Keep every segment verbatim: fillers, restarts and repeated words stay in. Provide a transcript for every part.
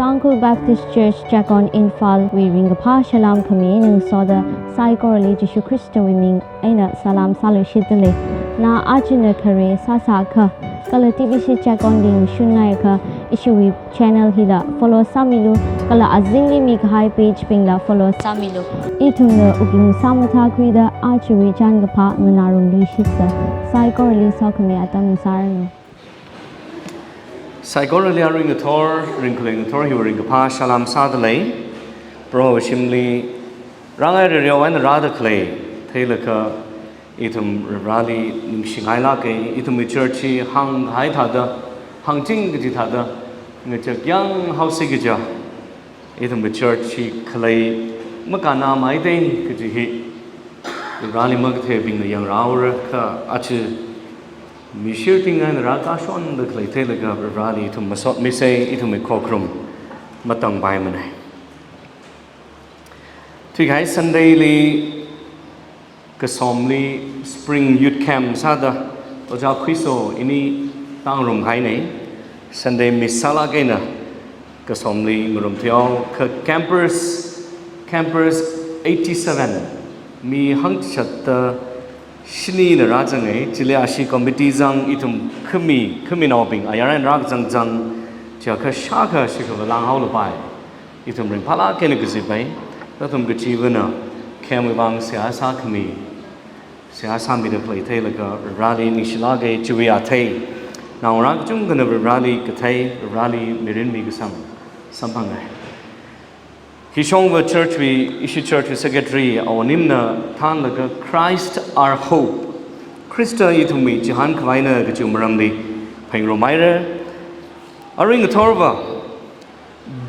Tangkhul Baptist Church Checkon Imphal wui ringkaphā salam khami eina ngasoda saikorali Jishu Khristawui ming eina salam sāluishitdalei. Na ajana khare sāsākha, kala T B C Checkon li shunngaiakha, ishiwui channel hila follow sāmilu, kala azingli mikahai page bingla follow sāmilu. Ithumna wuklung sāmathākhuida ajawui chānkaphā nganārumluishitsa. Saikorali sokhami atam sāranu. Saikorali arui ngathor, ringkhalei ngathor hiwui ringkaphā salam sādalei. Proho shimli rāngai rereo eina rāda khalei theilaga ithum Varivarali ningshingailāka, ithumwui church hi hāngkahai thāda, hāngching kaji thāda, ngachakyang haosi kaja, ithumwui church hi khalei makānāmeida kaji hi Varivarali makatheibingna yangrāura kha aja mishirting eina rākashonda khalei theilaga Varivarali ithum masotmisa, ithumwui khokharum matangpaimana. Thuikahai Sunday li Kasomli Spring Youth Camp sāda Ojā Khuiso ini tāngarumkahaina. Sunday miss sālāk eina Kasomli ngarumthuihao kha campers, campers eighty-seven, mi hangchishatda shinina rāzanga. Chili ashi committee zang, ithum khami, khaminaobing ayar eina rākazang zang, chiakha shākha shikha lānghao lapai. Ithum ringphālāk eina kazipai, athum kachivana campwui vang seihā sākhami, seihā sāmida khalei theilaga Varivarali ningshilāka. Chiwui athei, naongarā kachungkhana Varivarali kathei, Varivarali mirin mikasang samphanga. Hishongva church wui, ishi church wui secretary Awanimna thānlaga Christ our hope, Khrista ithumwui chihānkhavaina kajiwui maramli phaningrumhaira. Arui ngathorva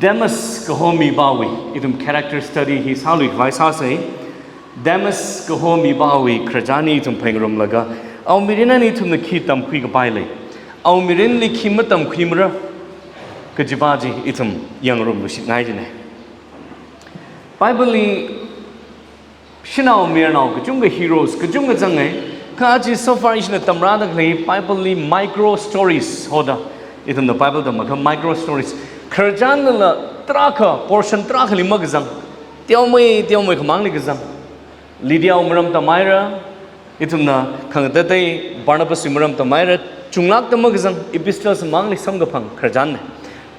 Demas kaho mipāwui ithum character study hi sāluikhavai sāsa. Demas kaho mipāwui khararchan hi ithum phaningrumlaga, awui mirin eina ithumna khi tamkhuikapai lei, awui mirinli khi matamkhuimara kajipa chi ithum yangrumluishitngai jina. Bible li shanao mayarnao kachungkha heroes kachungkha zanga. Kha aja so far ishina tamrāda khalei Bible li micro stories hoda, ithumna Bible tamakha micro stories, khararchanla tarākha, portion tarākhali makazang, teomei teomei khamangli kazang. Lydiawui maram tamhaira, ithumna khangatatei Barnabaswui maram tamhaira, chunglākda makazang, epistles mangli samkaphang khararchanna.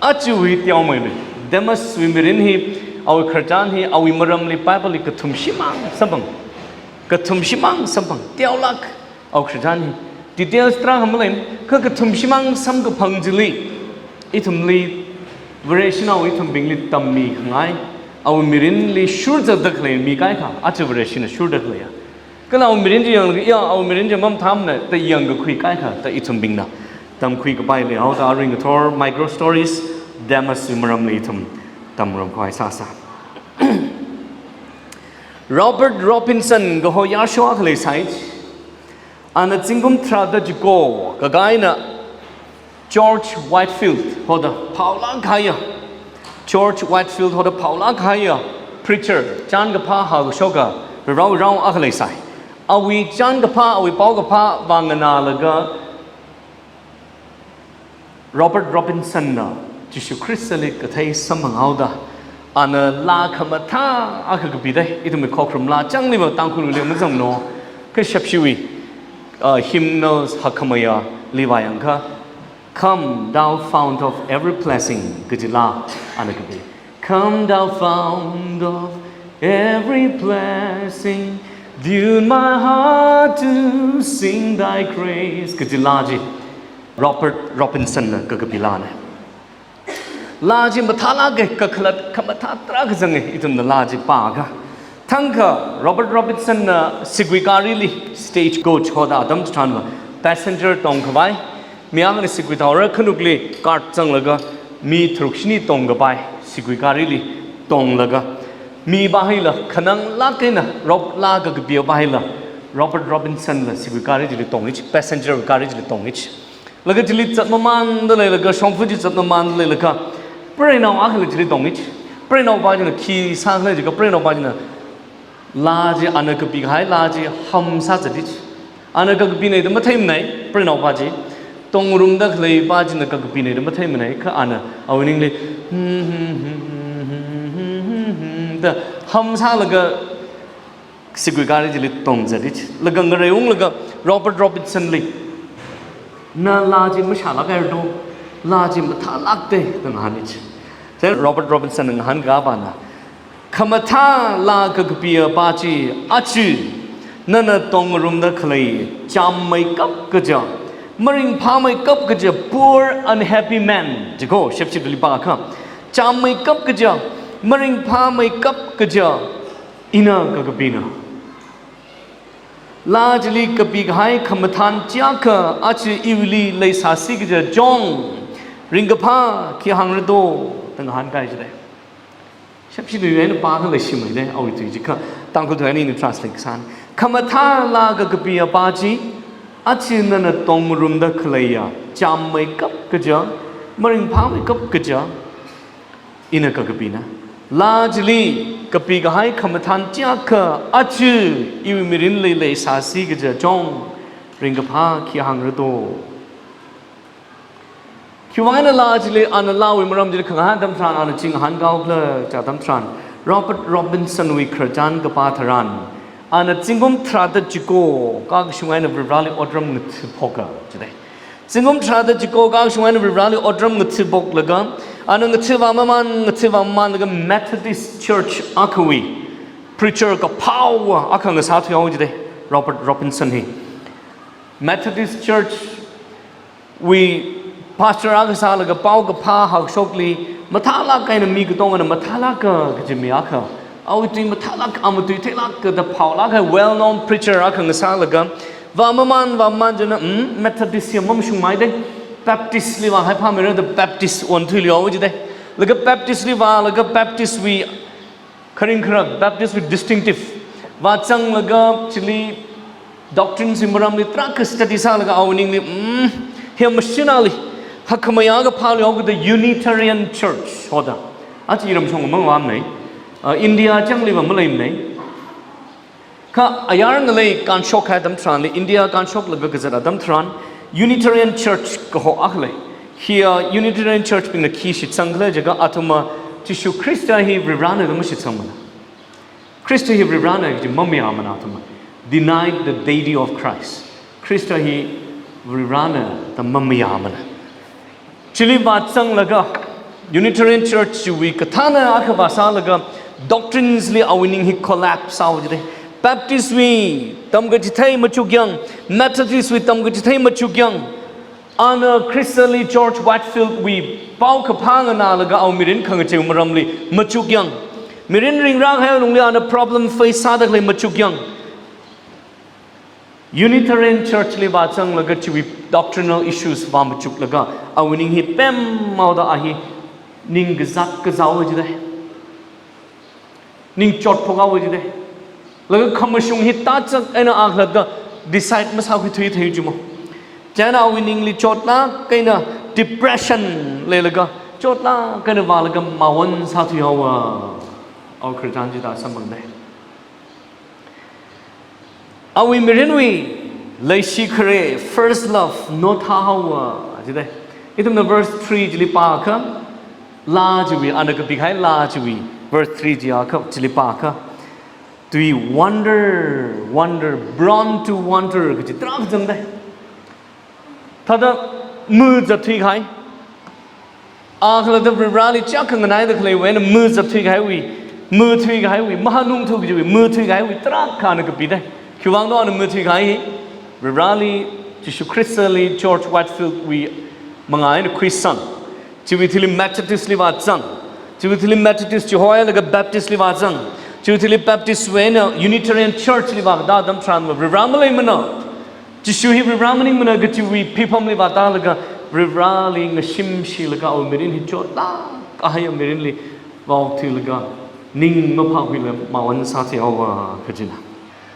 Ajawui teomeili, Demaswui mirin hi, awui khararchan hi, awui maramli Bible li kathum shimang samphang. Kathum shimang samphang. Teolāk awui khararchan hi. Details tarākha maleimana, kha kathum shimang samkaphang chili ithumli Vareshinao ithumbingli tammikhangai, awui mirinli shurzatda khalei mi kaikha, aja Vareshina shurda khaleiya. Kala awui mirin chi yanglaga, ya, awui mirin chi mamathāmana da yangkakhui kaikha da ithumbingna tamkhuikapai leihaoda arui ngathor micro stories, Demaswui maramli ithum tamngarumkhavai sāsa. Robert Robinson kaho yarsho akha leisai. Ana zingkum tharāda chiko kakaina George Whitefield hoda phaolāk kahaiya, George Whitefield hoda phaolāk kahaiya preacher, chānkaphā hākashoka, rao rao akha leisai. Awui chānkaphā, awui paokaphā vānganālaga Robert Robinson na Jishu Khristali kathei samphanghaoda, ana laa khamathā akha kapida, ithumwui khokharum laa changli va Tangkhulli mazangno, kashapshiwui, uh, hymnals hakhamayali vāyangakha, "Come, thou fount of every blessing," kaji laa ana kapi. "Come, thou fount of every blessing, tune my heart to sing thy grace," kaji laa chi Robert Robinson na kakapi laana. Laa chi mathālāka, kakhalat khamathā tarākha zanga, ithumna laa chi pāakha. Thangkha Robert Robinson na sigui garili, stage coach hoda atam chitharanva, passenger tongkhavai, mi akhana sigui thaora khanukli cart zanglaga, mi tharuk shini tongkapai, sigui garili tonglaga, mipā hila khananglāk eina Rob laa kakapiya pā hila, Robert Robinson la sigui gari chili tongi chi, passenger gari chili tongi chi. Laga chili zatmamānda leilaga, shongfa chi zatmamānda leilaga, preinao akhali chili tongi chi. Preinaopā china khi sākhala jiakha, preinaopā china laa chi ana kapikahai laa chi hamsā zati chi. Ana kakapina da matheimanei, preinaopā chi. tongrumda khalei pā china kakapina da matheimanei, kha ana awui ningli da hamsālaga sigui gari chili tongzat chi. Laga ngarei unglaga Robert Robinson li, na laa chi mashālāk haira do, laa chi mathālākte da ngahān chi. Chieina Robert Robinson na ngahānkā pāna, khamathā laa kakapiya pā chi aja nana tongrumda khalei chāmmeikap kaja, maringphāmeikap kaja, poor unhappy man, jiko, shepshidali pākha, chāmmeikap kaja, maringphāmeikap kaja, ina kakapina. Laa chili kapikahai khamathān chiakha aja iwuili leisāsi kaja chong, ringkaphā khi hāngra do da ngahānkai jidei. Shepshidali eina pākha leishimeidei, awui tui chikha, Tangkhul tui eina translate kasāna. Khamathā laa kakapiya pā chi aja nana tongrumda khaleiya chāmmeikap kaja, maringphāmeikap kaja, ina kakapina. Laa chili kapikahai khamathān chiakha aja iwui mirinli leisāsi kaja chong, ringkaphā khi hāngra do. Khiwui vang eina laa chili, ana laawui maram chili khangahān atam tharan, ana chi ngahānkā khala chi atam tharan, Robert Robinson wui khararchan kapā tharan, ana zingkum tharāda chiko kakashung eina Varivarali otram ngathaphoka jidei. Zingkum tharāda chiko kakashung eina Varivarali otram ngathaphoklaga, ana ngathava mamān, ngathava mamānlaga Methodist Church akhawui preacher kaphāva akha ngasāthuihaowa jidei, Robert Robinson hi. Methodist Church wui pastor akha sālaga pao kaphā hakshokli mathālāk eina mi katongana mathālāka kaji mi akha, awui tui mathālāk, ama tui theilāka da phaolāk kahai well known preacher akha ngasālaga, vāmamān, vāmamān china, mm, Methodist hi mamashungmeidei, Baptist li vāhaiphāmeira da Baptist onthuiluihaowa jidei. Laga Baptist li vālaga Baptist wui kharing kharak, Baptist wui distinctive vāzanglaga chili doctrines wui maramli tarākha study sālaga awui ningli, mm, hi mashinali hakhamayā kaphā leihaowa da Unitarian Church hoda. Aja iramshong mangvāmanei. Ah, India changli va maleimanei. Kha ayar ngalei kānshok kahai atam tharanli, India kānshoklaga kazat atam tharan, Unitarian Church kaho akha lei. Hiya Unitarian Church bingna khi shitsang khala jiakha athumva Jishu Khrista hi Varivarana da mashitsangmana. Khrista hi Varivarana kaji mamayāmana athumva. Denied the deity of Christ. Khrista hi Varivarana da mamayāmana. Chili vāzanglaga Unitarian Church chiwui kathāna akha vāsālaga doctrines li awui ning hi collapse sāhaowa jidei. Baptist wui tamkachithei machukyang, Methodist wui tamkachithei machukyang, ana Khristali George Whitefield wui pao kaphā nganālaga awui mirin khangachei maramli machukyang, mirin ringrā kahai lungli ana problem face sāda khalei machukyang, Unitarian Church li vāzanglaga chiwui doctrinal issues vāmachuklaga awui ning hi pemhaoda a hi ning kazāt kazāhaowa jidei. Ning chotphokhaowa jidei. Laga khamashung hi tachak eina akhalatta decide masākhuithuithei jimo. Chieina awui ningli chotlāk eina depression leilaga, chotlāk eina vālaga mawon sāthuihaowa. Awui khararchan chida samphangdei. Awui mirinwui leishi khare, first love, nothāhaowa jidei. Ithumna verse three chili pākha, laa chiwui, ana kapikahai laa chiwui, verse three chiakha chili pākha, tui wander, wander, prone to wander kaji tarākha zangdei. Thāda muzat thuikahai. Akhalatta Varivarali chak khanganaida khaleiwui eina muzat thuikahaiwui, muthuikahaiwui, mahanungthu kajiwui, muthuikahaiwui tarākha ana kapidei. Khiwuivang do ana muthuikahai hi? Varivarali, Jishu Khristali, George Whitefield wui mangā eina khuisang. Chiwui thili Methodist li vāzang. Chiwui thili Methodist chihoilaga Baptist li vāzang. Chiwui thili Baptist wui eina Unitarian Church li vākatā atam tharanva Varivara maleimana, Jishu hi Varivara maningmana kajiwui phipamli vātālaga Varivarali ngashimshilaga awui mirin hi chotlāk kahaiya mirinli vāokthuilaga ning maphākhuila mawon sāthuihaowa kajina.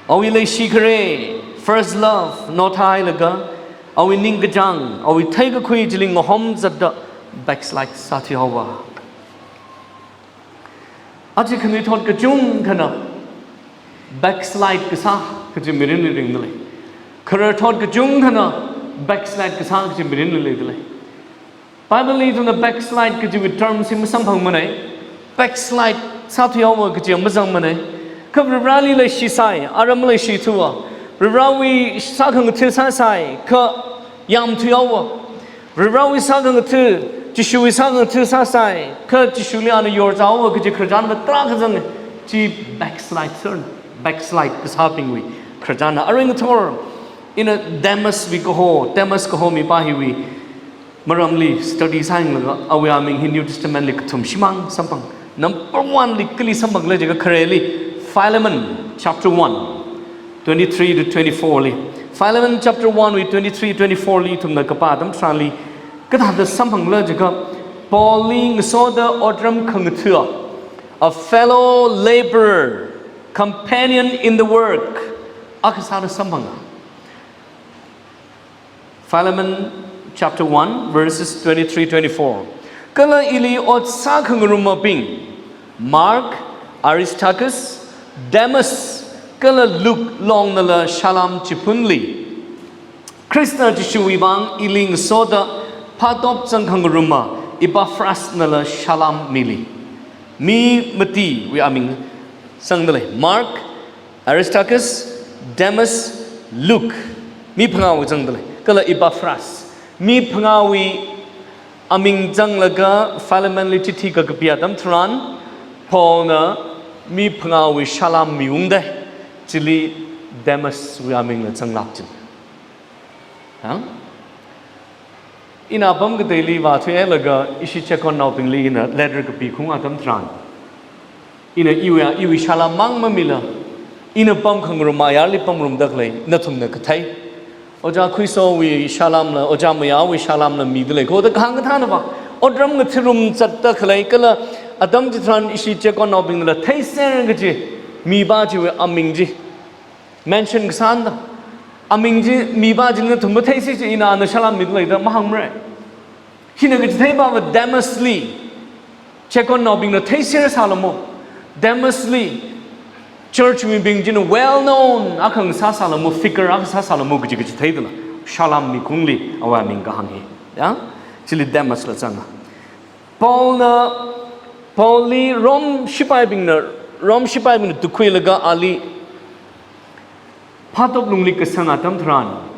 Awui leishi khare, first love, nothāhailaga, awui ningkachāng, awui theikakhui chili ngahom zatda backslide sāthuihaowa. Aja khanuithot kachungkhana backslide kasā kaji mirinli ringdalei. Khararthot kachungkhana Backslide kasā kaji mirinli leidalei. Bible li ithumna backslide kajiwui term chi masamphangmanei. Backslide sāthuihaowa kaji mazangmanei. Kha Varivarali leishisai, ara maleishithuwa. Varivarawui sākhangatha sāsai, kha yamthuihaowa. Varivarawui sākhangatha, Jishuwui sākhangatha sāsai, kha Jishuli ana yorzāhaowa kaji khararchan tarākha zanga. Chi backslide sāna, backslide kasābingwui khararchanna. Arui ngathor ina Demas wui kaho, Demas kaho mipā hiwui maramli study sāyanglaga, awui aming hi New Testament li kathum shimāng samphanga. Number one li kali samphangkhala jiakha khareli Philemon chapter one, twenty-three to twenty-four li. Philemon chapter one wui twenty-three, twenty-four li ithumna kapā atam tharanli kathāda samphangkhala jiakha, Paul li ngasoda otram khangatha, a fellow laborer, companion in the work, akha sāda samphanga. Philemon chapter one, verses twenty-three, twenty-four. Kala ili ot sākhangarumabing, Mark, Aristarchus, Demas, kala Luke longnala salam chiphunli. Khrista Jishuwui vang ili ngasoda phātop zangkhangaruma Epaphrasnala salam mili. Mi matiwui aming zangdalei. Mark, Aristarchus, Demas, Luke, mi phangāwui zangdalei, kala Epaphras. Mi phangāwui aming zanglaga Philemonli chithi kakapi atam tharan, Paulna mi phangāwui salam miungdalei, chili Demaswui amingla zanglāk china. Ha? Ina apam kateili vāthuilaga ishi chiekonnaobingli ina letter kapi khaung atam tharan, ina iwui, iwui salam mang mamila, ina pamkhangarum ayarli pamngarumda khalei nathumna kathei. Ojā Khuisowui salamla, Ojā Mayāwui salamla midalei. Kho da kahāng kathānava, otram ngatharum zatda khalei kala atam chitharan ishi chiekonnaobingnala theiser kaji mipā chiwui aming chi mention kasāna da. Aming chi mipā china nathumva theisi chi ina ana salam midalei da mahāngmara. Hina kachitheipava Demasli chiekonnaobingna theiser sālamo. Demasli church mibing china well known akha ngasā sālamo, figure akha sāsālamo kaji kachitheidala salam mikhaungli awui aming kahāng hi. Ya? Chili Demasla zanga. Paulna, Paulli Rome shipaibingna, Rome shipaibingna tukhuilaga ali phātop lungli kasang atam tharan,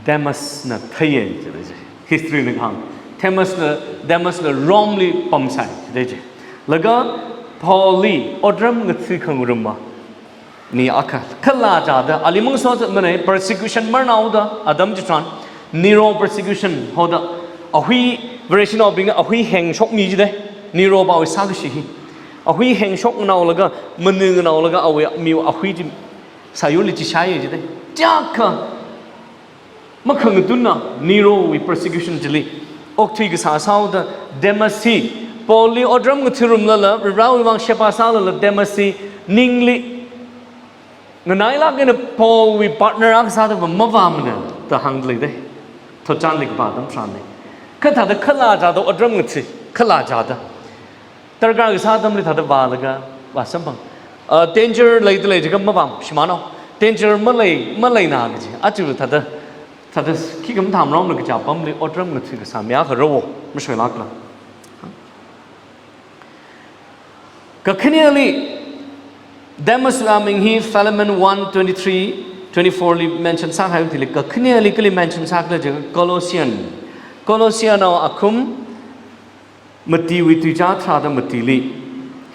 Demasna theiya, jilei je. Historyna kahāng. Demasna, Demasna Romeli pamsai, jilei je. Laga Paulli otram ngathakhangaruma mi akha, khalajada, ali mang sozatmanei, persecution marnaoda, atam chitharan, Nero persecution hoda, ahui, Vareshinaobingna ahui hengshokmi jidalei, Neropāwui sākashi hi. Ahui hengshoknaolaga, maningnaolaga, awui, mi ahui chi sāyurli chishaiya jidalei. Chiyākha makhangatunna Neropāwui persecution chili okthui kasā sāhaoda Demas hi, Paulli otram ngatharumlala, Varewui vang sheba sālala Demas hi ningli nganailāk eina Paulwui partner akha sāda va mavāmana da hāngdalei jidalei. Thotchanli kapā atam tharanli. Kha thāda khalajada otram ngatha, khalajada darkar kasā atamli thāda vālaga, vāsamphang. Ah, danger leidalei jiakha mavām, shimānao. Danger malei, maleina kaji. Aja thāda, thāda khikha mathāmrongna kaja apamli otram ngatha kasā mi akha rāo, mashoilākla. Kakhaneli, Demaswui aming hi Philemon one twenty-three, twenty-four li mention sāhai thili, kakhaneli kali mention sākhala jiakha Colossian. Colossiannao akhum matiwui tuizā tharāda matili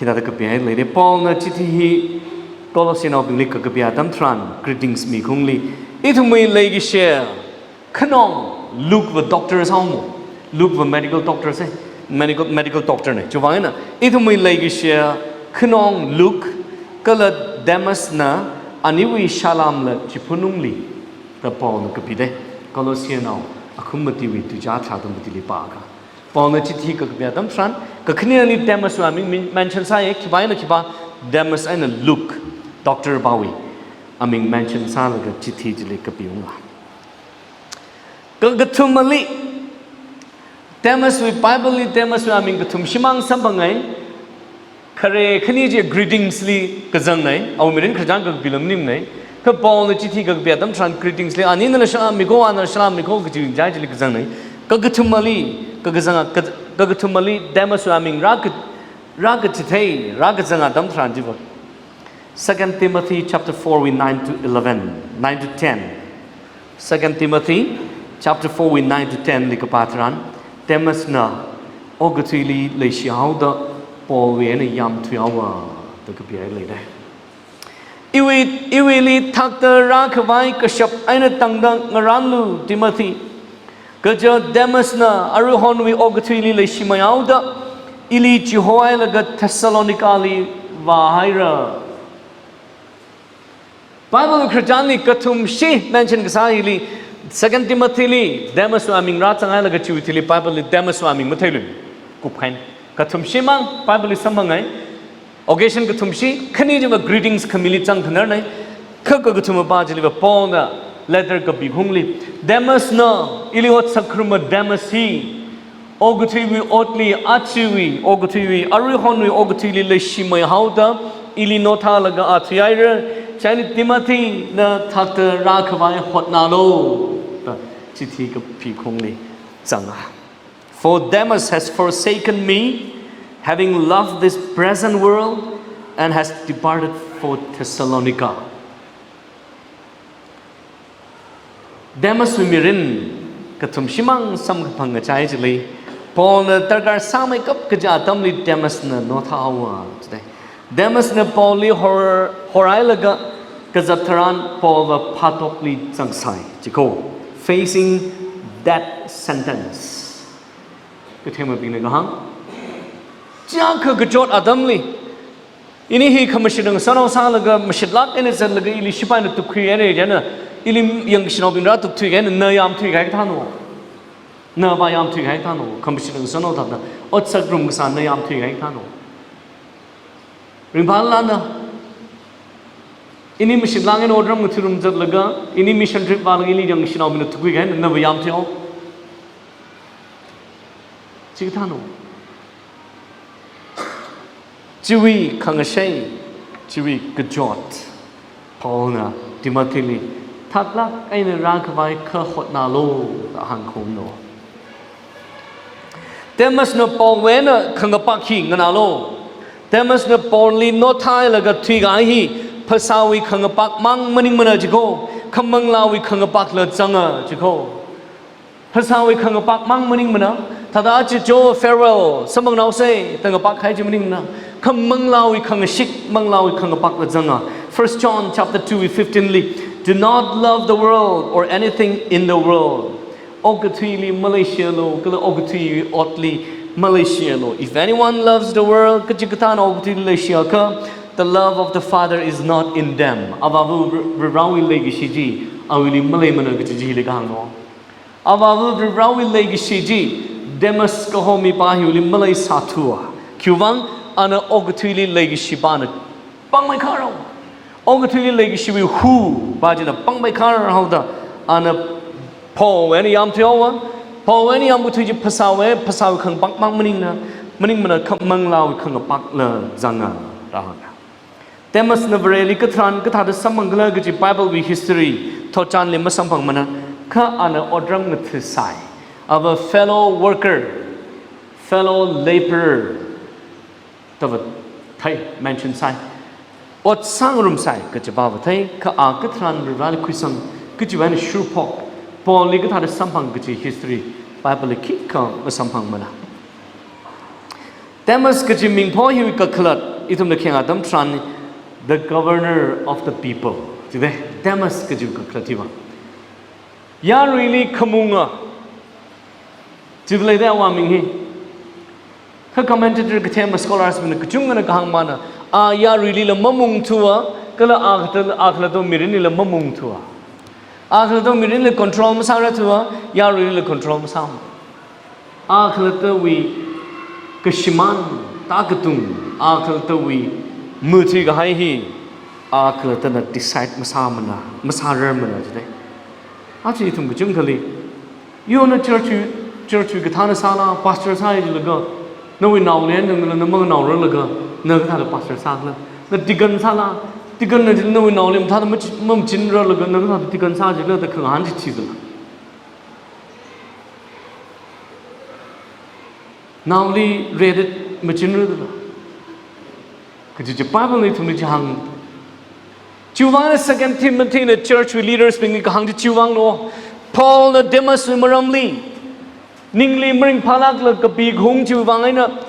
hithāda kapihailei. Paulna chithi hi Colossiannaobingli kakapi atam tharan, greetings mikhaungli, ithumwui leikashi khanong, Luke va doctor sāhaomo. Luke va medical doctor sai, medical, medical doctor nei. Chiwuivang eina, ithumwui leikashi khanong Luke, kala Demasna aniwui salamla chiphunungli, da Paulna kapidalei. Colossiannao akhum matiwui tuizā tharāda matili pākha. Paulna chithi kakapi atam tharan, kakhaneli Demaswui aming min-, mention sāya, khipā eina khipā, Demas eina Luke, doctor pāwui aming mention sālaga chithi chili kapiunga. Ka-, kathumali, Demaswui, Bibleli Demaswui aming kathum shimāng samphangai, khare khani chi greetingsli kazangnei, awui mirin khararchan kakapi lam maningmanei. Kha Paulna chithi kakapi atam tharan greetings li, ani nala salam mikho, ana salam mikho kachi chai chili kazangnei. Kakathumali, kakazanga, ka-, kakathumali Demas wui aming rāka-, rākachithei, rākazanga atam tharan chiva. Second Timothy chapter four wui nine to eleven, nine to ten. Second Timothy chapter four wui nine to ten li kapā tharan, Demasna okathuili leishihaoda Paulwui eina yamthuihaowa da kapihai leidei. Iwui, iwuili thakta rākhavai kashap eina tangda ngarānlu Timothy. Kaja Demasna aruihonwui okathuili leishimeihaoda ili chihohailaga Thessalonica li vāhaira. Bible khararchanli kathumshi mention kasā hili, Second Timothy li Demaswui aming rāzanghailaga chiwui thili Bible li Demaswui aming matheilui. Kupkhain. Kathumshimang Bible li samphanghai. Occasion kathumshi, khani chiva greetings khamili zangkhanarnei. Kha kakathuma pā chiliva Paulna letter kapi khungli, Demasna, ili ot sākharuma Demas hi, okathuiwui otli, achiwui, okathuiwui, aruihonwui okathuili leishimeihaoda, ili nothalaga a thuihaira, chieina Timothyna thakta rākhavai hotnālu, da chithi kapi khungli zanga. For Demas has forsaken me, having loved this present world, and has departed for Thessalonica. Demaswui mirin kathumshimang samkaphang ngachai chili, Paulna darkar sāmeikap kaja atamli Demasna nothāhaowa jidei. Demasna Paulli hor, horhailaga kazat tharan Paulva phatopli zangsai, chiko, facing death sentence. Kathemabingna kahāng, chiyākha kachot atamli, ini hi khamashit ngasānao sālaga, mashitlāk eina zatlaga, ili shipaina tukkhui eina, ili yangkashinaobing rātukthui eina, na yamthui kahai kathāno? Nava yamthui kahai kathāno? Khamashit ngasānao thāda ot sākharum kasā na yamthui kahai kathāno? Ringphālala na, ini mashitlāk eina otram ngatharum zatlaga, ini mission trip vālaga, ili yangkashinaobingna tukkhui kahai, nava yamthuihao. Chi kathāno? Chiwui khangashei, chiwui kachot, Paulna Timothyli thaklāk eina rākhavai kha hotnālu da hāngkhaungno. Demasna Paulwui eina khangapak hi nganālu. Demasna Paulli nothāhailaga thuikahai hi phasāwui khangapakmang maningmana chiko, kha manglāwui khangapakla zanga chiko. Phasāwui khangapakmang maningmana, thāda aja jo farewell, samphangnaosei da ngapak kahai chi maningmana, kha manglāwui khangashik, manglāwui khangapakla zanga. First John chapter two wui fifteen li, "Do not love the world or anything in the world." Okathuili maleishialu, kala okathui otli maleishialu. "If anyone loves the world," kachikathāna okathuili leishiakha, "the love of the Father is not in them." Avāva Varivarāwui leikashi chi awuili maleimana kaji chili kahāngno. Avāva Varivarāwui leikashi chi Demas kaho mipā hiwuili maleisāthuwa. Khiwuivang, ana okathuili leikashi pāna pāngmeikharhaowa. Okathuili leikashiwui hu pā china pāngmeikharhaoda, ana Paulwui eina yamthuihaowa. Paulwui eina yamkathui chi phasāwui, phasāwui khangapakmang maningna, maningmana kha manglāwui khangapakla zanga da hānga. Demasna Vareli katharan kathāda samphangkhala kaji Bible wui history thotchanli masamphangmana, kha ana otram ngathasai. Ava fellow worker, fellow laborer, da va thei, mention sai. Ot sāngarumsai kaji pā va thei, kha a katharan Varivarāli khuisang kajiwui eina shurphok, Paulli kathāda samphang kaji history Bible li khikha masamphangmana. Demas kaji mingpho hiwui kakhalat, ithumna khayang atam tharan, the governor of the people. Chide, Demas kaji kakhalat hiva yaruili khamunga chida leida awui aming hi. Kha commentator kathema scholars bingna kachungana kahāng mana, a yaruilila mamungthuwa, kala a khalatta, a khalatta mirinlila mamungthuwa. A khalatta mirinli control masārarthuwa, yaruilila control masāma. A khalattawui kashimān, tākatung, a khalattawui muthui kahai hi a khalattana decide masāmana, masārarmana jide. Aja ithum kachungkhali, yo na church wui, church wui kathāna sāla, pastor sāi jilaga, nawui naoli eina nana manganaorarlaga, na kathāda pastor sākhala? Na deacon sāla, Tikanna jilna nawui naoli mathāda mach-, mamachinrarlaga nana thāda tikan sā jilna da khangahān chi thizala. Naoli redet machinrarla. Kaji chi Bible na ithumli chi hāng. Chiwuivang eina Second Timothy na church wui leaders bingli kahāng chi chiwuivangna. Paul na Demas wui maramli ningli maringphālākla kapi kahung chiwuivang eina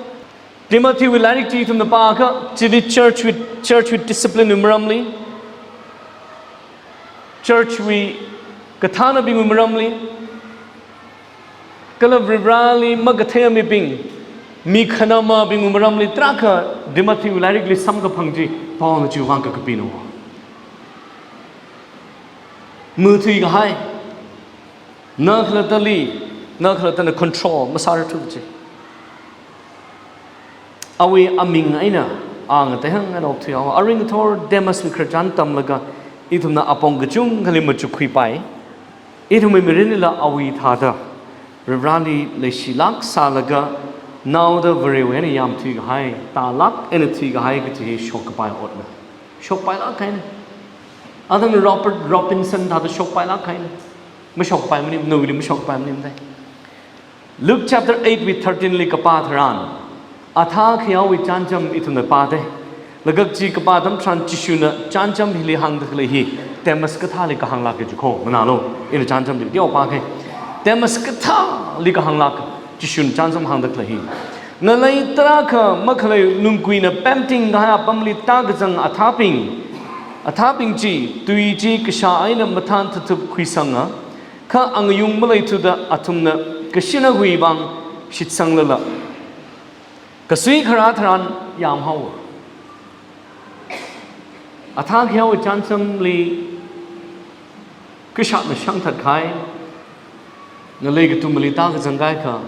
Timothy wui lairik chi ithumna pākha, chili church wui, church wui discipline wui maramli, church wui kathānabingwui maramli, kala Varivarāli makatheiya mibing, mi khanamabingwui maramli tarākha Timothy wui lairikli samkaphang chi Paul na chiwuivang kakapina. Mathuikahai, na khalattali, na khalattana control masārarthu chi. Awui aming eina, a ngateihāng eina okthuihaowa. Aring ngathor Demas wui khararchan tamlaga, ithumna apong kachungkhali machukkhuipai. Ithumwui mirinlila awui thāda Varivarāli leishilāk sālaga, naoda Varewui eina yāmthuikahai, tālāk eina thuikahai kaji hi shokkapai otna. Shokpailāk kahaina. Athang Robert Robinson thāda shokpailāk kahaina. Mashokpai maning, nawuili mashokpai maning dai. Luke chapter eight wui thirteen li kapā tharan, athā khayaowui chānjam ithumna pāda. Laga chi kapā atam tharan Jishuna chānjam hili hāngda khalei hi Demas kathāli kahānglāk kaji kho, nganālu, ina chānjam chi teokha pākha. Demas kathāli kahānglāk, Jishuna chānjam hāngda khalei hi. Ngalei tarākha makhalei lungguina pemtingkahai apamli tākazang athābing, athābing chi, tui chi kashā eina mathān thathup khuisanga, kha angayung maleithuda athumna kashina huivang shitsanglala, kasui kharā tharan yāmhaowa. Athā khayaowui chānjamli kashatna shangthatkahai, ngalei katumali tākazangkahai kha,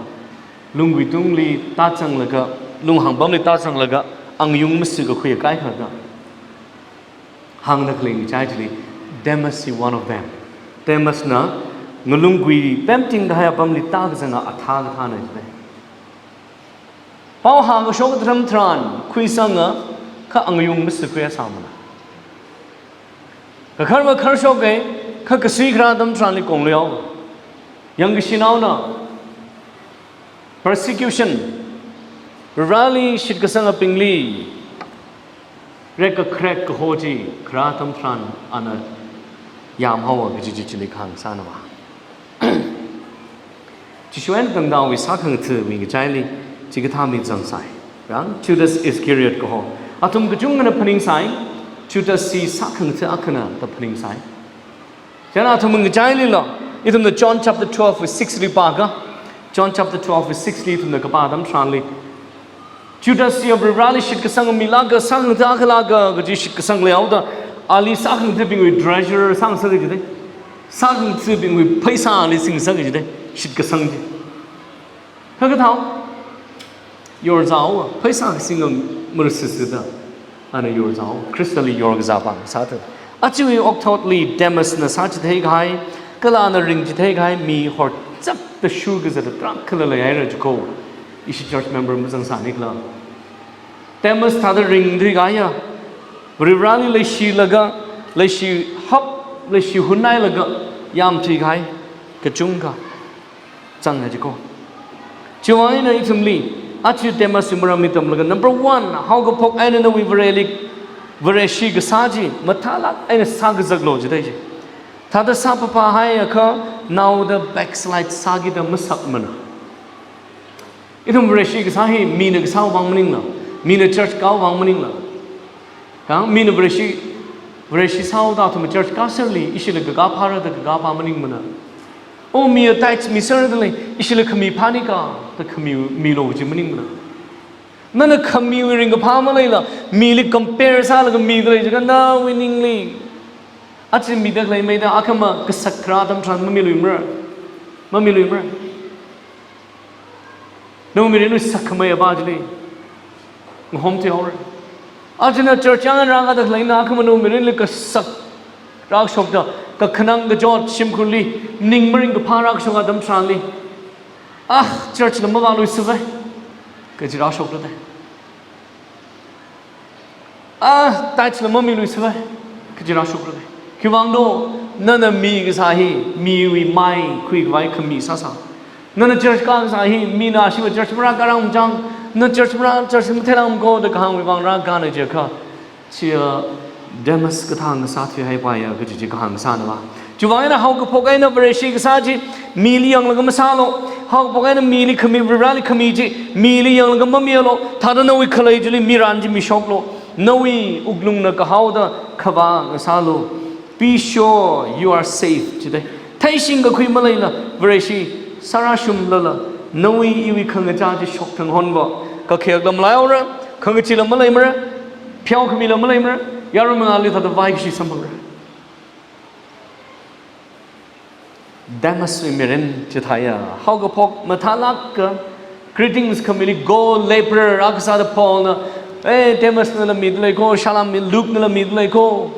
lunggui tungli tāzanglaga, lunghangpamli tāzanglaga, angayung masakakhui kahai kha da hāngda khalei ngachai chili, Demas is one of them. Demasna ngalunggui pemtingkahai apamli tākazanga athā kathāna jida. Pao hāngkashok atam tharan khuisanga, kha angayung masakakhui sāmana. Kakharva kharshoka, kha kasui kharā atam tharanli kongluihao. Yangkashinaona, persecution, Vareli shitkasangabingli rekkakharek kaho chi kharā atam tharan ana yāmhaowa kaji chi chili kahāng sānava. Jishu eina tangdawui sākhangatha̱wui ngachaili chikathā mi zangsai. Yang Judas Iscariot kaho. Athum kachungkhana phaningsai, Judas hi sākhangatha̱ akhana da phaningsai. Chieina athum ngachailila, ithumna John chapter twelve verse six li pākha, John chapter twelve verse six li ithumna kapā atam tharanli, Judas hi Vareli shitkasang milāka, sākhangatha̱ akhalāka kaji shitkasang leihaoda, ali sākhangatha̱bingwui treasurer sāngasaka jida. Sākhangatha̱bingwui pheisāli singasaka jida, shitkasang chi. Kha kathāo, yorzāhaowa, pheisā kasing marasisida, ana yorzāhaowa, Khristali yorkazā pāng sāthu. Ajawui okthotli Demasna sāchitheikahai, kala ana ringchitheikahai mi horchapta shurkazata tarākhala leihaira jiko. Ishi church member mazangsāni khala. Demas thāda ringthuikahaiya, Varivarali leishilaga, leishihap, leishihun hailaga, yāmthuikahai kachungkha zanga jiko. Chiwui eina ithumli, aja Demaswui maramli tamlaga, number one, haokaphok eina nawui Vareli, Vareshi kasā chi mathālāk eina sākazaklu jida chi. Thāda sāpapā haiakha, naoda backslide sākida masakmana. Ithum Vareshi kasā hi mina kasāwui vang maningla, mina church kāwui vang maningla. Kha mina Vareshi, Vareshi sāhaoda athum church kāserli, ishila kakā phāra da kakā phā maningmana. O, mi tithes miserda lei, ishila khami phānika da khami milu chi maningmana. Nana khamiwui ringkaphā maleila, mili compare sālaga mida lei jiakha nawui ningli, aja mida khalei maida akhama kasak kharā atam tharan mamiluimara. Mamiluimara. Nawui mirinwui sakkhamei apā chili ngahomthuihaora. Aja na church yang rāngada khaleina akhama nawui mirinli kasak rākashokda, kakhanang kachot shimkhurli ning maringkaphā rākashok atam tharanli, ah, church la mavāluisāva kaji rāshokta dai. A, tithes la mamiluisāvai, kaji rāshokra. Khiwuivang do, nana mi kasā hi, miwui mai khuikhavai khami sāsā. Nana church kā kasā hi, mina ashiva church marākā rāmachang, na church marā, church matheirangko da kahāngwui vang rākāna jiakha, chiya Demas kathā ngasā thuihaipaiya kaji chi kahāng sānava. Chiwuivang eina haokaphok eina Vareshi kasā chi mili yanglaga masālu. Haokaphok eina mili khami, Varivarali khami chi mili yanglaga mamialu. Thāda nawui khalei chili miran chi mishoklu. Nawui wuklungna kahaoda khavā ngasālu. Be sure you are safe, jidalei. Theishingkakhui maleila, Vareshi sārāshungmala, nawui iwui khangachā chi shokthang honva, kakhayakla malaihaora, khangachila maleimara, pheokhamila maleimara, yaron mangāli thāda vaikashi samphangra. Demaswui mirin chithāya, haokaphok mathālāka, greetings khamili go laborer akha sāda Paulna, "Eh, Demasnala midalei ko, Shalom mi, Lukenala midalei ko,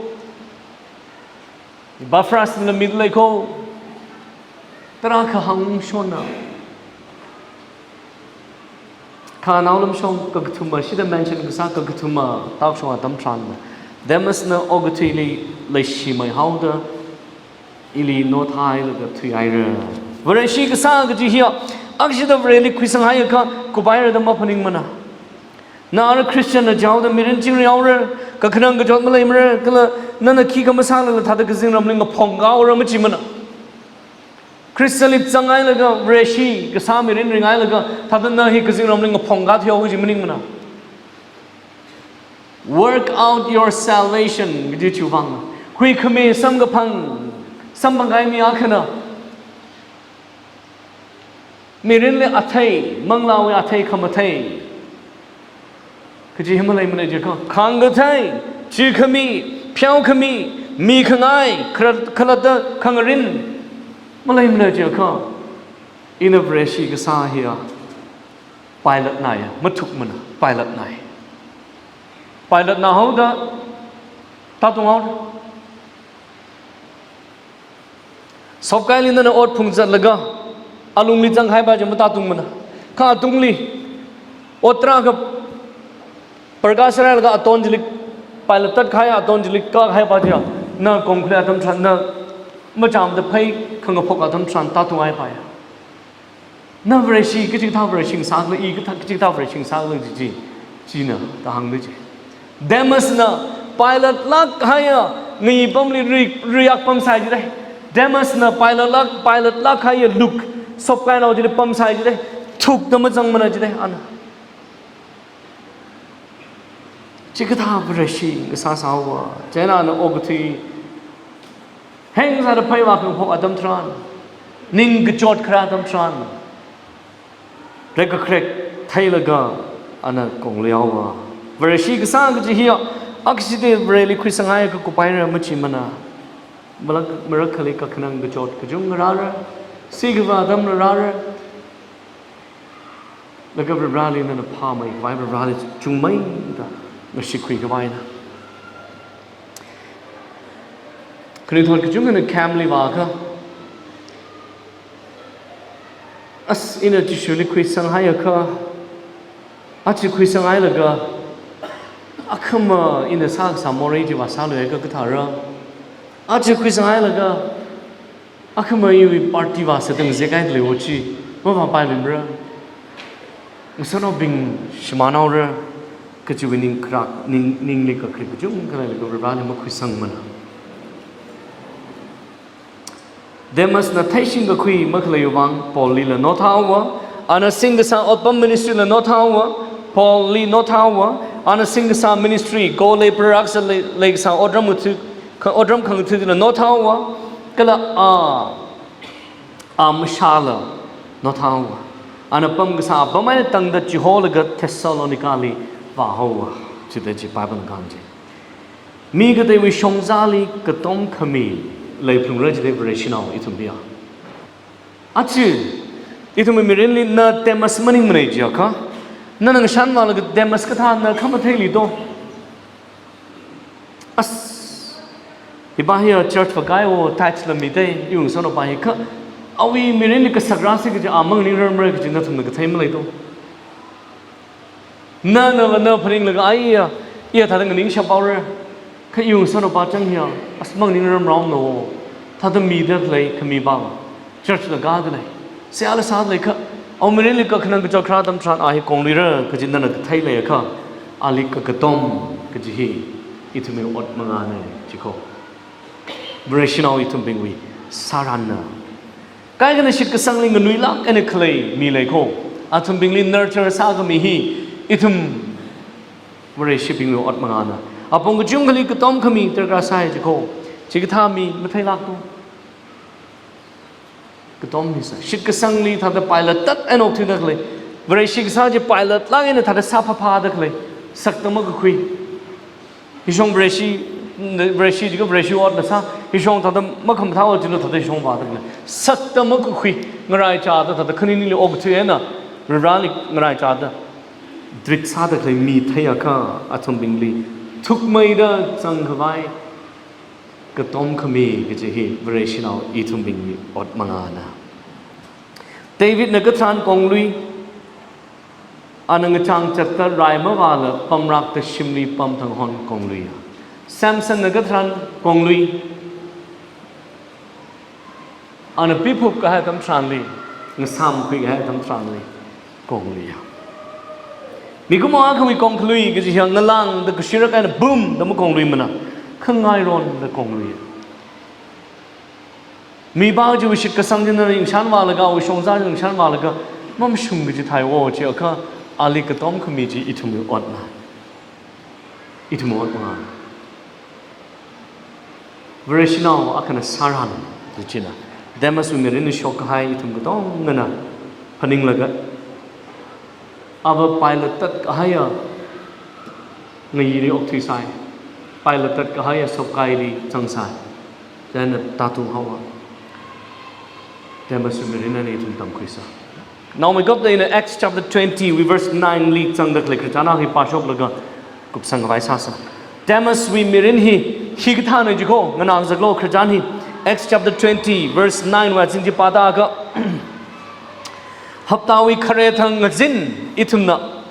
Epaphrasnala midalei ko," tarākha hāngshonna. Kha naolamshong kakathuma, shida mention kasā kakathuma, tāshok atam tharan, Demasna okathuili leishimeihaoda, ili nothailaga thuihaira. Vareshi kasā kaji hiya, akshida Vareli khuisanghaiakha, kupaira da maphaningmana. Na ara Christian na jaoda mirin chingrihaora, kakhanang kachot maleimara, kala nana khikha masālala thāda kazingramli ngaphongkāhaora machimana. Khristali zanghailaga, Vareshi kasā mirin ringhailaga, thāda na hi kazingramli ngaphongkā thuihaowa kaji maningmana. Work out your salvation, kaji chiwuivang. Huikhami samkaphang, samphangkahai mi akhana mirinli athei, manglāwui athei khamathei kaji hi maleimana jiakha, khāngkathei, chikhami, pheokhami, mikhangai, khara-, khalatta khangarin maleimana jiakha, ina Vareshi kasā hiya pilot nai, mathukmana, pilot nai. Pilot na haoda, tātunghaora. Sopkaili nana ot phungzatlaga, alungli zanghaipa chi matātungmana. Kha atungli, ot tarākha parkā sārailaga aton chili, pilot tatkahai aton chili kākahaipa chiya, na kongkhuli atam tharan, na machāmada phei khangaphok atam tharan tātunghaipaiya. Na Vareshi, kachikathā Vareshi ngasākhala, i kathā, kachikathā Vareshi ngasākhala chi, chi, china, da hāngda chi. Demasna pilot lāk haiya, ngi pamli ri, riyak pamsai jidalei. Demasna pilot lāk, pilot lāk haiya Luke, sopkainao chili pamsai jidalei. Thukda mazangmana jidalei, ana. Chikathā Vareshi ngasāsāhaowa, chieina ana okathui heng sāda pheiva khangaphok atam tharan, ningkachot kharā atam tharan, rekkakharek theilaga ana kongluihaowa. Vareshi kasā kaji hiya, akshida Vareli khuisanghaiakha kupaira machimana. Malak, marakhali kakhanang kachot kachungkha rāra, sikhava atamla rāra, laga Varivarali nana phāmeikhavai, Varivarali chungmeida ngashikhuikhavaina. Khanuithot kachungkhana camp li vākha, as ina Jishuli khuisanghaiakha, aja khuisanghailaga, akhama ina sākasā morei chi vāsāluiakha kathāra. Aja khuisanghailaga, akhama iwui party vāsā tangzek kahaili ot chi mavāpailuimara. Ngasotnaobing shimānhaora, kajiwui ning kharak, ning, ningli kakharik kachungkha leilaga Varivarali makhuisangmana. Demasna theishingkakhui makhaleiwui vang Paul lila nothaowa, ana singkasā otpam ministry la nothaowa, Paul li nothaowa, ana singkasā ministry, co-laborer akha sā lei, leikasā otram ngatha, kha, otram khangatha chila nothaowa, kala a, a mashāla nothaowa. Ana pamkasā apam eina tangda chiholaga Thessalonica li vāhaowa, chida chi Bible na kahāng chi. Mi kateiwui shongzali katom khami leiphalungra jidalei Vareshinao ithumliya. Aja, ithumwui mirinli na Demas maningmanei jiakha, nana ngashan vālaga Demas kathā na khamatheili do. As, hipa hiya church vākaiwo, tithes la midalei, iwui ngasotnaopa hi kha, awui mirinli kasak rāsi kaji a manganingrarmara kaji nathumna kathei malei do. Nana, nana phaninglaga, aiya, Iya thāda nganingshap haora. Kha iwui ngasotnao pāchang hiya, asmang ning ram ram no. Thāda mida khalei khami pāva. Church la kāda lei. Seihā la sāda lei kha. Awui mirinli kakhanang kachot kharā atam tharan a hi kongluira kaji nana kathei leiakha, ali kakatom kaji hi ithumwui ot mangāna jiko. Vareshinao ithumbingwui sāranna. Kaikhana shitkasangli nganuilāk eina khalei mi lei ko. Athumbingli nurture sākhami hi ithum Vareshibingwui ot mangāna. Apong kachungkhali katom khami darkar sai jiko. Chikathā mi matheilākto. Katom hi sā. Shitkasangli thāda pilot tat eina okthuida khalei. Vareshi kasā chi pilot lāk eina thāda sāphāphāda khalei. Sakta makakhui. Hishong Vareshi, Vareshi jiko Vareshi otna sā. Hishong thāda makhamathā ot jilo thāda hishong vāda khalei. Sakta makakhui. Ngaraichāda thāda khaninili okthui eina. Rarali ngaraichāda. Trick sāda khalei mi theiakha athumbingli thukmeida zangkhavai katom khami kaji hi Vareshinao ithumbingwui ot mangāna. Davidna katharan konglui, ana ngachang chatta rai mavāla pamrākta shimli pamthang hon kongluiya. Samsonna katharan konglui, ana piphup kahai atam tharanli, ngasāmkhui kahai atam tharanli, kongluiya. Mikumo akhawui kongkhalui kaji hiya ngalāngda kashirak eina boom da makongluimana, khangaironda kongluiya. Mipā chiwui shitkasang china ringshan vālaga, awui shongza ringshan vālaga, mamashung kaji thai o chiakha, ali katom khami chi ithumwui otna. Ithumwui ot mangā. Vareshinao akhana sāran, jichina. Demaswui mirin shokkahai ithum katongana phaninglaga. Ava pilot tat kahaiya ngayili okthuisai. Pilot tat kahaiya sopkaili zangsai. Chieina tātung haowa. Demaswui mirin eina ithum tamkhuisa. Naomeikapta ina Acts chapter twenty wui verse nine li zangda khalei khararchan hi pāshoklaga kupsang khavai sāsa. Demaswui mirin hi, hikathāna jiko, nganāzaklo khararchan hi. Acts chapter twenty verse nine wui azing chi pāda akha. Haptawui khare thang ngazin ithumna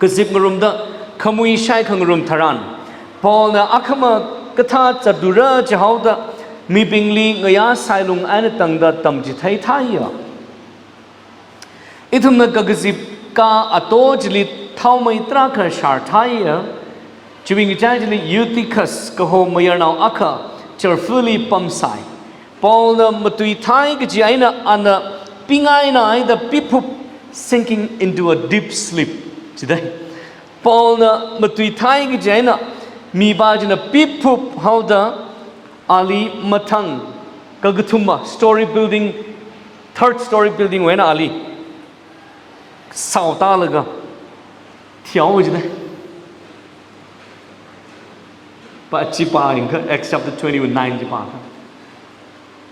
kazip ngarumda khamui shai khangarum tharan, Paulna akhama kathā zatdura jihaoda mibingli ngayā sailung eina tangda tamchithei thāya. Ithumna kakazip kā ato chili thaomei tarākha shārthaiya, chiwui ngachai chili Eutychus kaho mayarnao akha cherfuli pamsai. Paulna matuithai kaji eina ana pingainaida piphup, sinking into a deep sleep. Chidai. Paulna matuithai kaji eina mipā china piphup haoda ali mathang kakathuma story building, third story building wui eina ali saotālaga thihaowa jidai. Pā chi pāyangkha Acts chapter twenty wui nine chi pākha.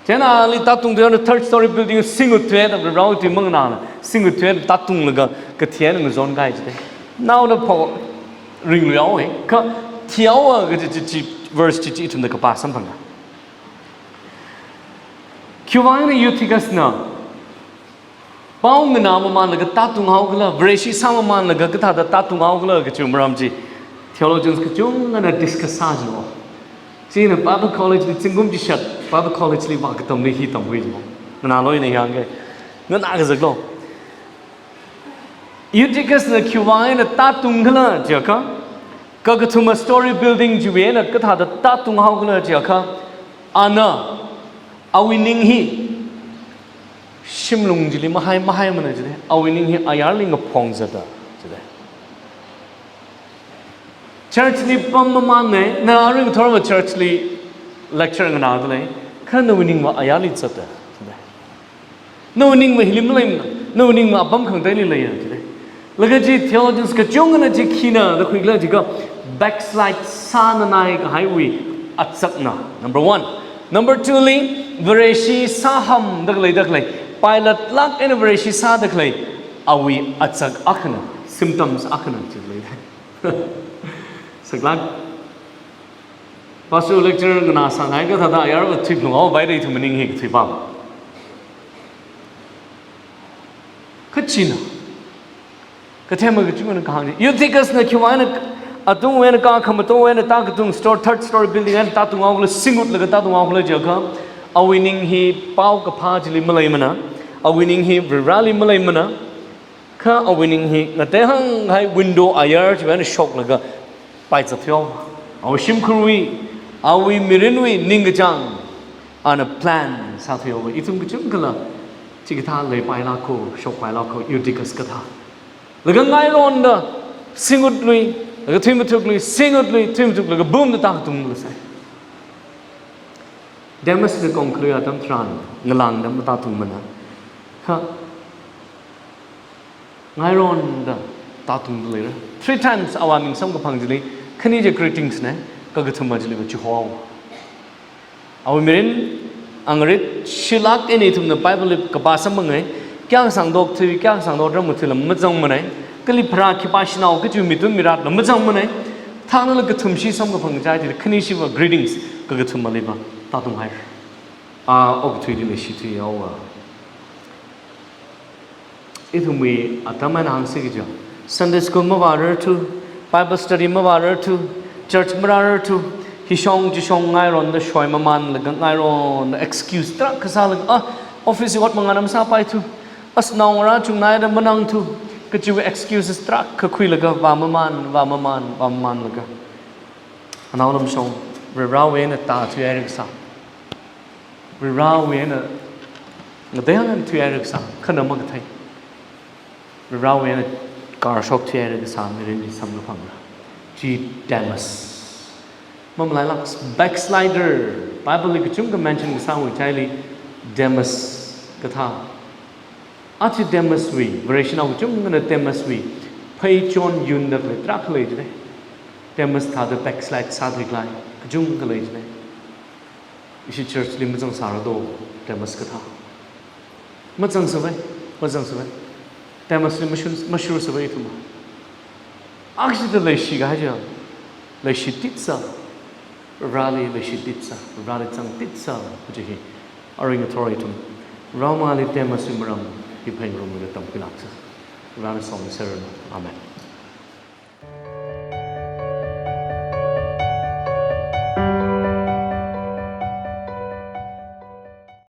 Chieina ali tātungda third story building singwui tuida rao tui manganāla singwui tuida tātunglaga kathi eina ngazon kahai jidai. Naona pho ringluihaowa, kha thihaowa kaji chi, chi verse chi, chi ithumna kapā samphanga. Khiwuivang eina Eutychusna pao nganā mamānlaga tātung haokhala, Vareshi sā mamānlaga kathāda tātung haokhala kachi maram chi theologians kachungana discuss sā jilo. China Bible College li zingkum chishat, Bible College li vākatamli hi tamkhui jilo. Nganālu ina yangkha. Nganā kazaklo. Eutychusna khiwuivang eina tātungkhala jiakha, kakathuma story building chiwui eina kathāda tātung haokhala jiakha, ana awui ning hi shimlung chili mahai, mahaimana jidai, awui ning hi ayarli ngaphong zata jidai. Church li pam mamānna, na aring thorva church li lecture nganāda lei, kha nawui ningva ayarli zata jidai. Nawui ningva hili maleimana, nawui ningva apam khangateili leiya jidai. Laga chi theologians kachungana chi khina da khuikhala jiakha backslide sānanai kahaiwui atsakna. Number one. Number two li, Vareshi sāhamda khalei da khalei, pilot lāk eina Vareshi sāda khalei, awui atsak akhana, symptoms akhana chi lei. Saklāk. Pastor lecture nganāsāngai kathāda ayarva thuiphung haopai da ithum maning hi kathuipam. Kachina. Kathema kachungana kahāng chi. Eutychusna khiwuivang eina Atungwui eina ka khamato eina tākatung store, third story building eina tātunghaokhala, singutlaga tātunghaokhala jiakha, awui ning hi paokaphā chili maleimana, awui ning hi Varivarāli maleimana, kha awui ning hi ngateihānghai window ayar chiwui eina shoklaga paizat thuihaowa. Awui shimkhurwui, awui mirinwui ningkachāng ana plan sāthuihaowa. Ithum kachungkhala chikathā leipailāka, shokpailāka, Eutychus kathā. Laga ngaironda singutlui, laga thuimathuklui, singutlui, thuimathuklaga boom da tātungla sai. Demasna kongkhalui atam tharan ngalāngda matātungmana. Kha ngaironda tātungda leira. Three times awui ming samkaphang chili khani chi greetings na, kakathuma chili va chihohaowa. Awui mirin, angarit, shilāk eina ithumna Bible li kapā samphangai, kayākha sāngdok thui, kayākha sāngdok ram thui lam mazangmanei, kali pharā khipā shanao kachi mitun miratla mazangmanei, thāngnala kathum shi samkaphang chai chili khani shiva greetings, kakathumali va tātunghaira. A, okathuili leishi thuihaowa. Ithumwui atam eina hāngsi kaja, Sunday school mavārarthu, Bible study mavārarthu, church marārarthu, hishong chishong ngaironda shoi mamānlaga ngaironda excuse tarākha sālaga, ah, office ot mangāna masāpaithu, as naongarā chungnaida manangthu, kachiwui excuses tarākha khuilaga vāmamān, vāmamān, vāmamānlaga, anaolamshong, Varivarāwui eina tāthuihaira kasā, Varivarāwui eina ngateihān thuihaira kasā, khana makathei, Varivarāwui eina karshok thuihaira kasā mirin hi samkaphanga. Chi Demas. Mamalailāk, backslider. Bible li kachungkha mention kasāwui chili Demas kathā. Achi Demaswui, Vareshinao kachungkhana Demaswui pheichon yunda khalei tarākha lei jine. Demas thāda backslide sāthuikhalei kachungkha lei jine. Ishi church li mazangsāra do, Demas kathā. Mazangsāvai, mazangsāvai. Demasli mashun, mashursāvai ithum. Akshida leishi kahai chi, leishi titsā, Vareli leishi titsā, Vareli zang titsā, kaji hi arui ngathor ithum Vareli Demaswui maram hi phaningrumlaga tamkhuilāksa. Varena somi serranu. Amen.